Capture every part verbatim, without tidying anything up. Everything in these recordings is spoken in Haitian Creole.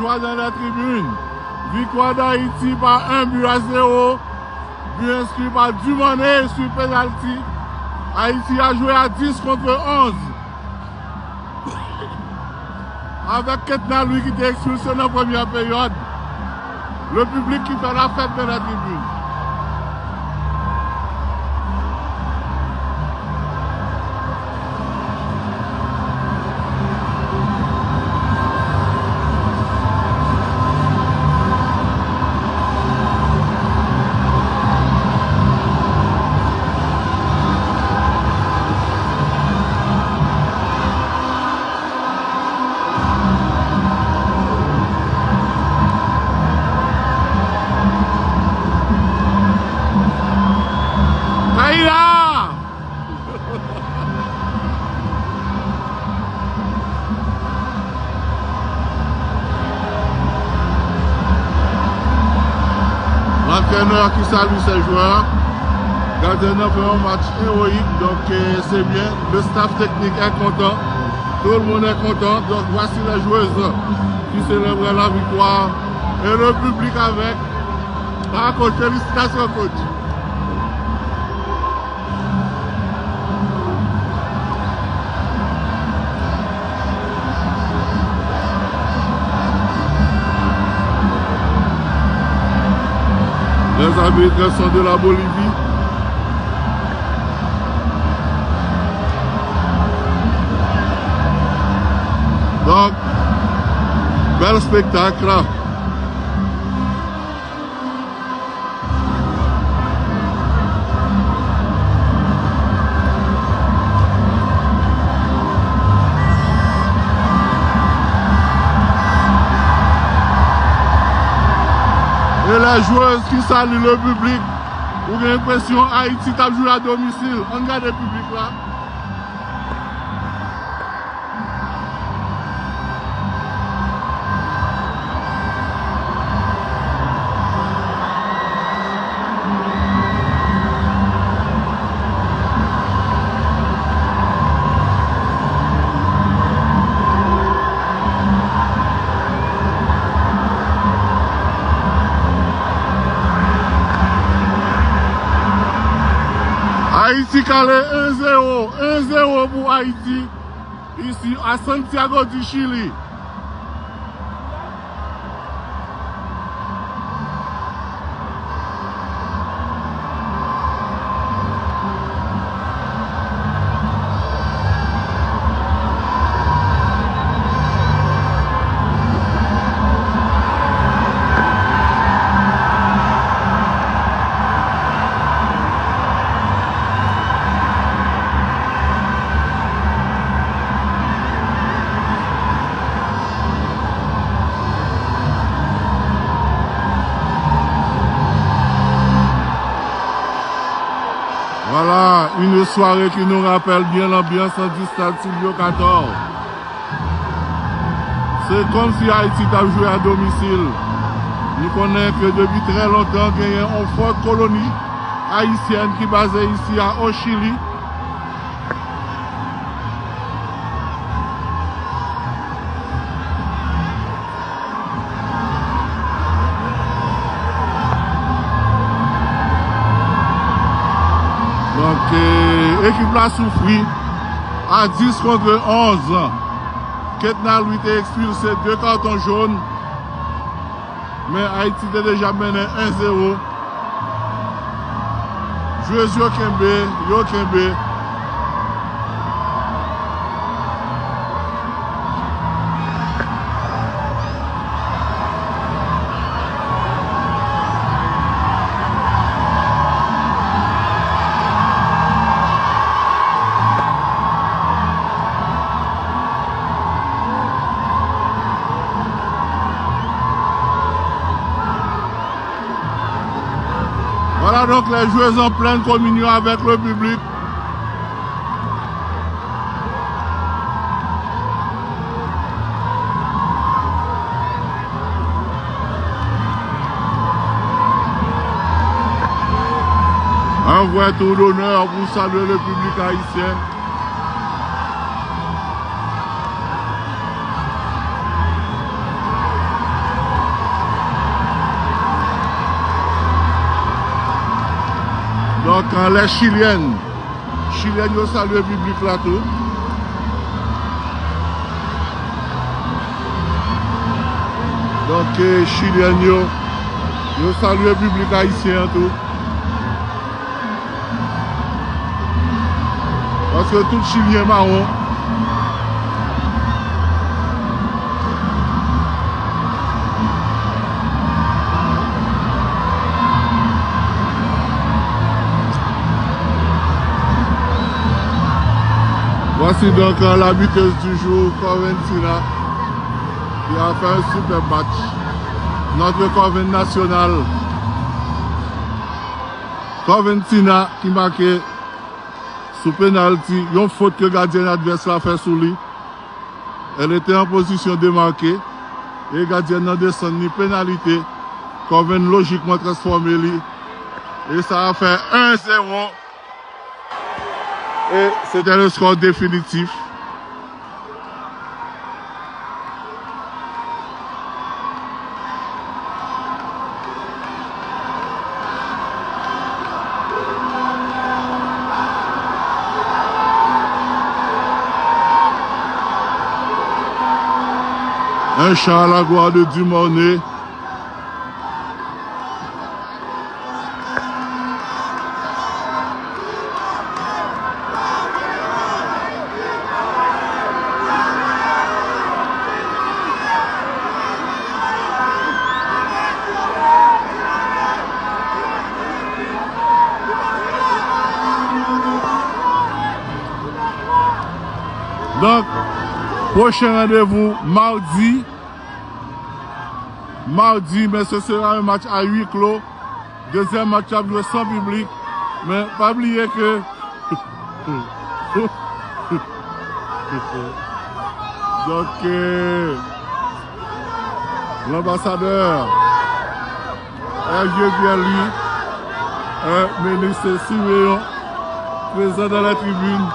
Victoire dans la tribune. Victoire d'Haïti par un but à zéro. But inscrit par Dumornay sur penalty. Haïti a joué à dix contre onze. Avèk Ketna Louis ki te ekspilse nan premyè peryòd. Le piblik ki fè lafèt nan la tribin. Kay la! Antrenè ki salye sèjwè a. Gadyen nan fè yon match ewoyik, donk, eh, se byen. Le staff technique est content. Tout le monde est content. Donc, voici les joueuses qui célèbrent la victoire. Et le public avec. Ah, coach, félicitations, coach. Les arbitres sont de la Bolivie. Donc, bel spektak. E la jwez ki sali le piblik. Ou gen enpresyon Ayiti t ap jwe a domisil. Ann gade piblik la. Ayiti kale en zewo, en zewo pou Ayiti. Isi a Santiago du Chili. Voilà, une soirée qui nous rappelle bien l'ambiance du stade Sylvio Cator. Se kòmsi Ayiti t ap jwe a domisil. Nou konnen ke depi trè lontan, genyen yon fòt koloni ayisyèn ki baze isi a, o Chili. Donk, eh, ekip la soufri a dis kont onz. Ketna Louis te ekspilse de katon jòn. Men Ayiti te deja mennen en zewo. Jwez yo kenbe, yo kenbe. Voilà donc les joueuses en pleine communion avec le public. Un vrai tour d'honneur pour saluer le public haïtien. Donk, euh, les Chiliennes. Chiliennes yo salye piblik la tou. Donk, euh, Chiliennes yo, yo salye piblik ayisyen an tou. Paske tout Chilyen mawon. Voici donc, euh, la buteuse du jour, Corventina, qui a fait un superbe match. Notre Corven national, Corventina, ki make sou penalti, yon fot ke gadyèn advès la fè sou li. Elle était en position de marquer. E gadyèn nan desann li, penalite. Corven lojikman transfòme li. E sa a fè un zéro. Et c'était le score définitif. Un chant à la gloire de Dumornay. Donk, pwochen randevou madi. Mardi, mais ce sera un match à huis clos. Dezyèm match ap jwe san piblik. Men pa bliye ke donk, euh, lanbasadè Hervieux Pierre-Louis, euh, minis Siméon, prezan dans la tribune.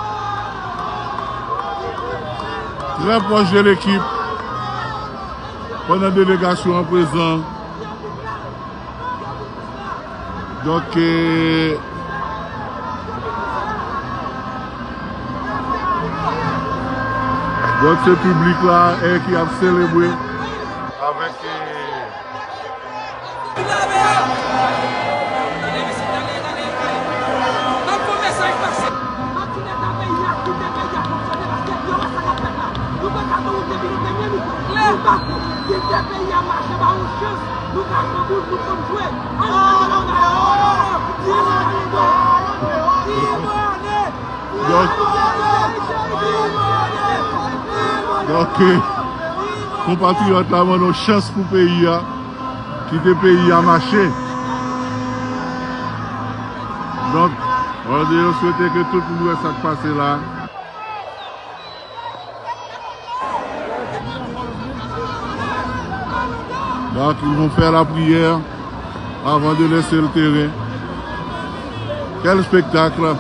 Très proche de l'équipe. Pandan delegasyon an prezan. Donk, euh, donk, se piblik la, euh, ki ap selebre avèk, euh, Donk, donk, euh, konpatriyòt la mande yon chans pou peyi a, kite peyi a mache. Donk, mwen swete ke tout moun wè sa k pase la. Donc, ils vont faire la prière avant de laisser le terrain. Quel spectacle!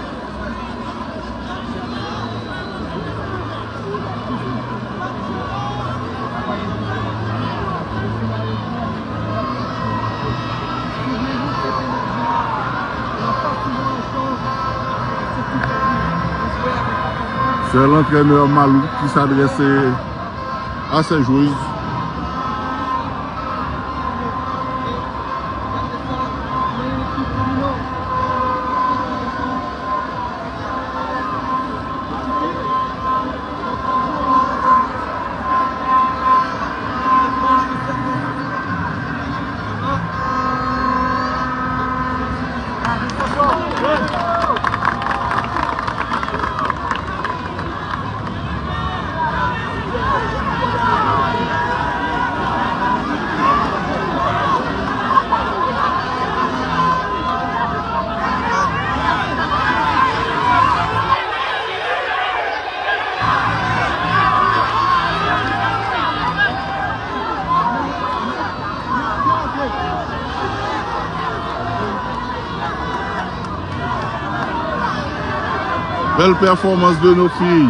C'est l'entraîneur Malou qui s'adresse à ses joueuses. Belle performance de nos filles.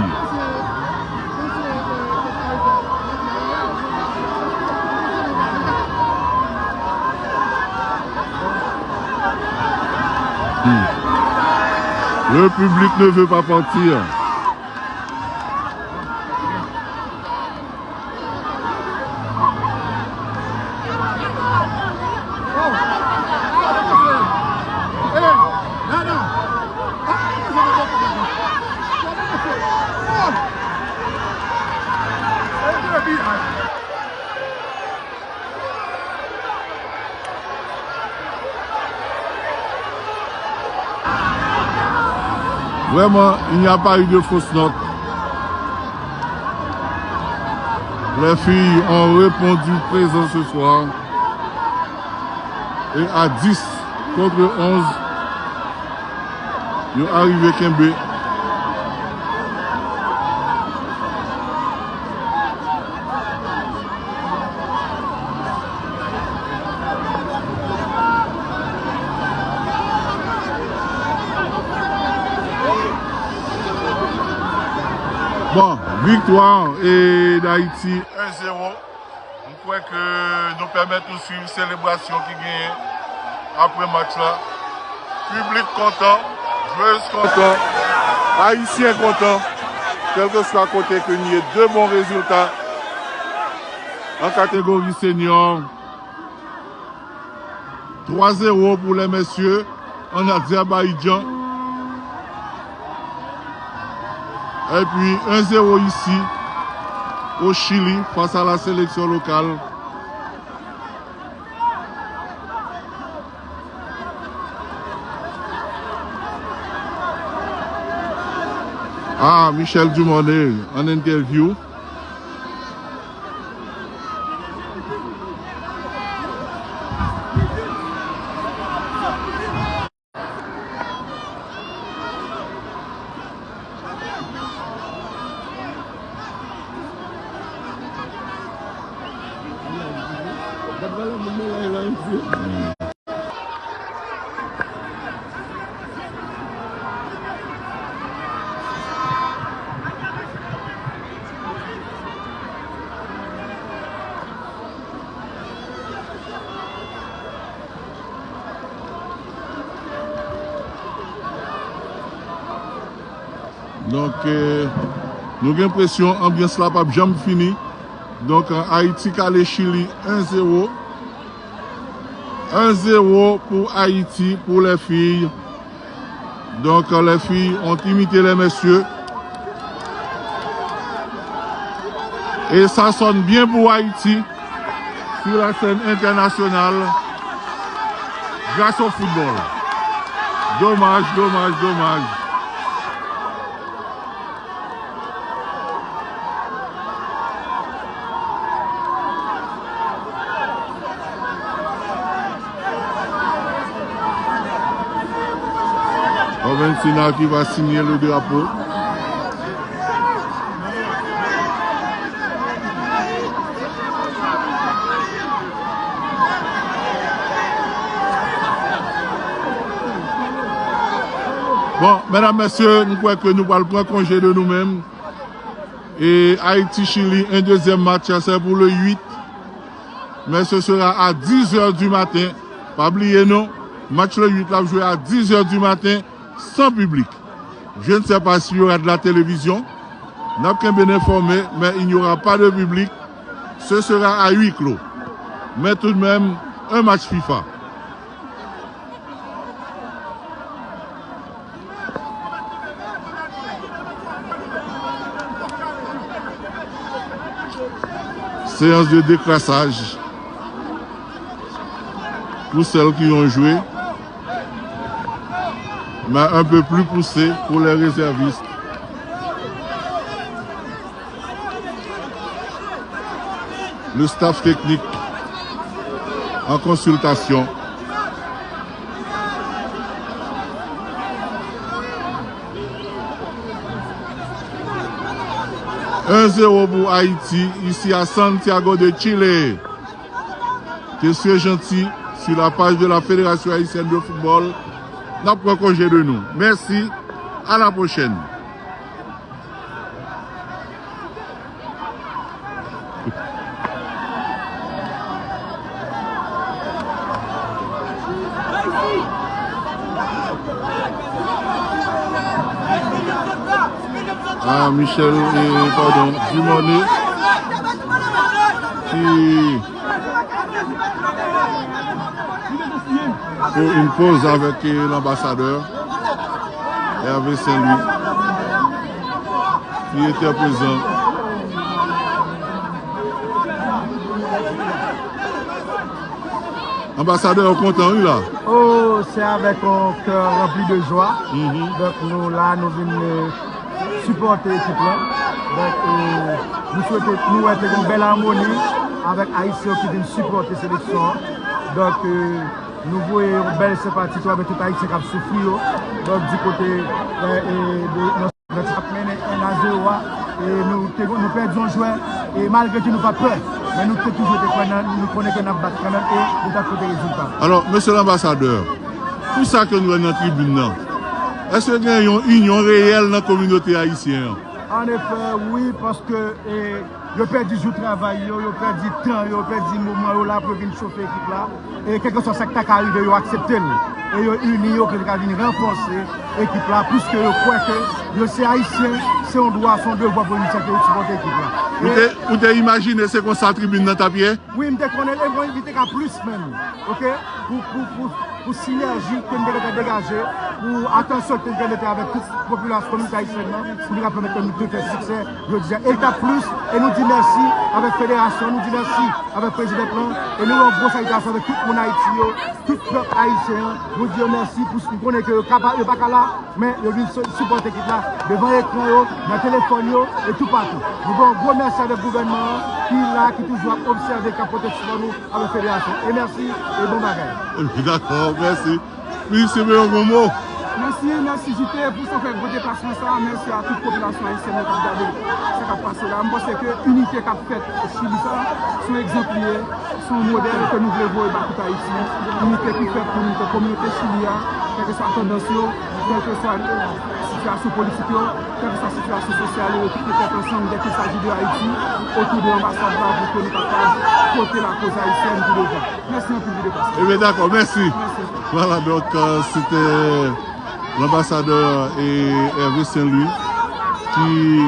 Hmm. Le public ne veut pas partir. Vraiment, il n'y a pas eu de fausse note. Les filles ont répondu présent ce soir. Et à dix contre onze, yo arive kenbe. Bon, viktwa e Dayiti un zéro. M kwè ke nou pèmèt nou swiv selebrasyon ki genyen apre match la. Piblik kontan, jwez kontan, Ayisyen kontan, kèlkeswa kote ke n ye, de bon rezilta an kategori senior. Trois zéro pour les messieurs en Azerbaïdjan. Et puis un zéro ici au Chili face à la sélection locale. Ah, Michel Dumornay en interview. Donk, eh, nou gen enpresyon anbyans la p ap janm fini. Donk, Ayiti kale Chili un zéro. Un zéro pour Haïti, pour les filles. Donc, les filles ont imité les messieurs. Et ça sonne bien pour Haïti sur la scène internationale grâce au football. Dommage, dommage, dommage. Oventina qui va signer le drapeau. Bon, medam, mesye, m kwè ke nou pral pran konje de nou menm. E Ayiti-Chili, un deuxième match, c'est pour le huit. Mais ce sera à dix heures du matin. Pa bliye non, match le huit la ap jwe à dix heures du matin, sans public. Je ne sais pas s'il y aura de la télévision. N ap kenbe n enfòme, mais il n'y aura pas de public. Ce sera à huis clos. Mais tout de même, un match FIFA. Séance de décrassage pour celles qui ont joué, mais un peu plus poussé pour les réservistes. Le staff technique en consultation. Un zéro pour Haïti, ici à Santiago de Chile. Te swe janti sur la page de la Fédération Haïtienne de Football. N ap pran konje de nou. Mèsi. À la prochaine. Ah, Michel, eh, pardon, Dumornay, qui fait une pause avec, eh, l'ambassadeur Hervé Saint-Louis, qui était présent. Anbasadè, ou kontan, wi, la? Oh, c'est avec un cœur rempli de joie. Mhm. Donk, nou la, nou vin, euh, sipòte ekip la. Donk, euh, nou swete, nou wè te gen yon bèl amoni avèk Ayisyen ki vin sipòte seleksyon an. Donk, euh, nou voye yon bèl senpati tou avèk tout Ayisyen k ap soufri yo. Donk, di kote, euh, euh, de, nan Mwen t ap mennen en a zewo a, e nou te, nou pèdi yon jwè, e malgre ke nou pa t pè, men nou te toujou te kwè nan, nou konnen ke n ap bat kanmenm, e nou t ap pote rezilta. Alò, mesye lanbasadè, pou sa ke nou wè nan tribin nan, èske gen yon inyon reyèl nan kominote ayisyen an? An efè, wi, paske, e, yo pèdi jou travay yo, yo pèdi tan yo, yo pèdi moman yo la pou yo vin chofe ekip la. E kèlkeswa sa k ta ka rive, yo aksepte l. E yo ini yo, ke yo ka vin ranfòse ekip la, piske yo kwè ke yo se Ayisyen, se yon dwa, se yon devwa pou yo vin sipòte ekip la. Ou te, ou te imajine se konsa tribin nan t ap ye? Wi, m te konnen, e mwen, li te ka plis menm. Oke? Pou, pou, pou, pou sinèji ke m te gentan degaje, pou atansyon ke m te gentan mete avèk tout popilasyon, kominote ayisyèn nan, pou li ka pèmèt ke nou te fè siksè jodi a. E l t ap plis, e nou di mèsi avèk federasyon, nou di mèsi avèk prezidan lan, e nou yon gwo salitasyon avèk tout moun Ayiti yo, tout pèp ayisyen an, nou di yo mèsi pou, nou konnen ke yo ka pa, yo pa ka la, men yo vin so-, sipòte ekip la, devan ekran yo, nan telefòn yo, e toupatou. Nou di yon gwo mèsi avèk gouvènman an, ki la, ki toujou ap obsève, k ap pote sipò nou avèk federasyon. E mèsi, e bon bagay. Dakò, mèsi. Minis Simeon, gon mo? Mèsi, mèsi J T pou sa fè gwo deplasman sa. Mèsi a tout popilasyon ayisyèn nan k ap gade sa k ap pase la. M panse ke inite k ap fèt Chili sa, se yon egzanp li ye, se yon modèl ke nou vle voye ba tout Ayiti. Inite ki fèt pou nou, ke kominote Chili a, kèlkeswa tandans yo, kèlkeswa sitiyasyon politik yo, kèlkeswa sitiyasyon sosyal yo, yo tout mete tèt ansanm dèk il s'agit de Ayiti, otou de anbasad la, pou ke nou kapab pote lakoz ayisyèn pi devan. Mèsi anpil pou deplasman. Ebyen, dakò, mèsi. Mèsi. Voilà, donc, euh, c'était l'ambassadeur, eh, Hervé Saint-Louis qui,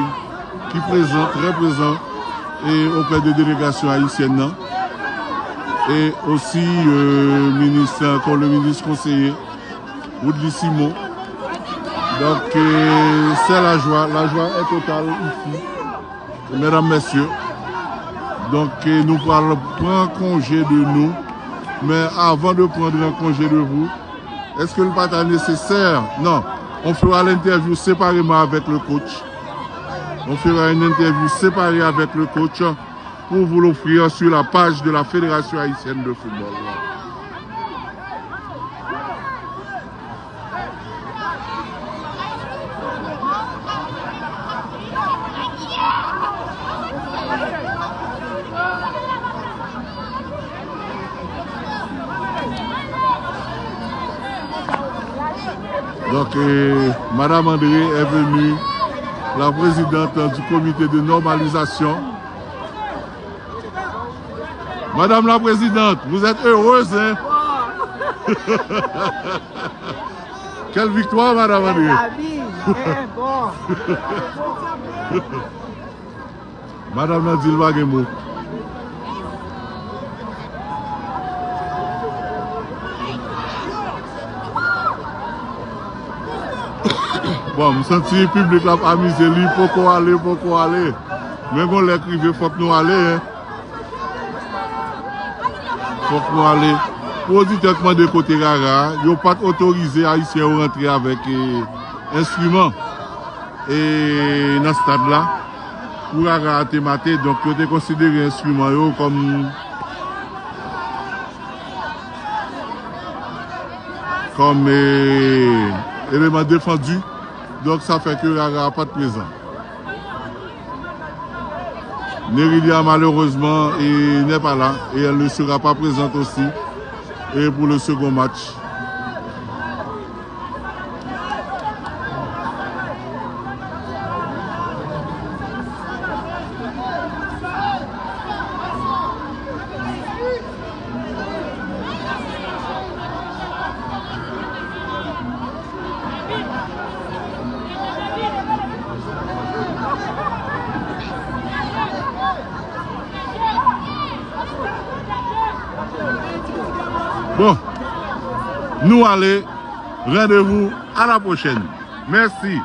qui présent, très présent, et auprès de délégation haïtienne, hein. Et aussi, euh, ministre, encore le ministre conseiller, Woodly Simon. Donc, euh, c'est la joie, la joie est totale ici. Medam, mesye, donk, eh, nou pral pran konje de nou, men avan de prendre congé de vous, èske l pa ta nesesè? Non, on fera l'interview séparément avec le coach. On fera une interview séparée avec le coach pour vous l'offrir sur la page de la Fédération Haïtienne de Football. Donc, euh, Madame André est venue, la présidente du comité de normalisation. Madame la Présidente, vous êtes heureuse, hein? Quelle victoire, Madame André? Lavi, eh, bon. Madame nan di l pa gen mo. Bon, m santi piblik la ap amize li, poko ale, poko ale. Men gon lè k rive, fòk nou ale, en. Fòk nou ale. Pou oditè k mande kote Rara, yo pa t otorize Ayisyen yo rantre avèk, eh, enstriman, eh, nan stad la. Pou Rara a te mate, donk yo te konsidere enstriman yo kòm kòm, eh, eleman defandi. Donk, sa fè ke Rara pa t prezan. Nerilia, malheureusement, eh, n'est pas là et elle ne sera pas présente aussi, eh, pour le second match. Bon, nou ale. Randevou a la pwochèn. Mèsi.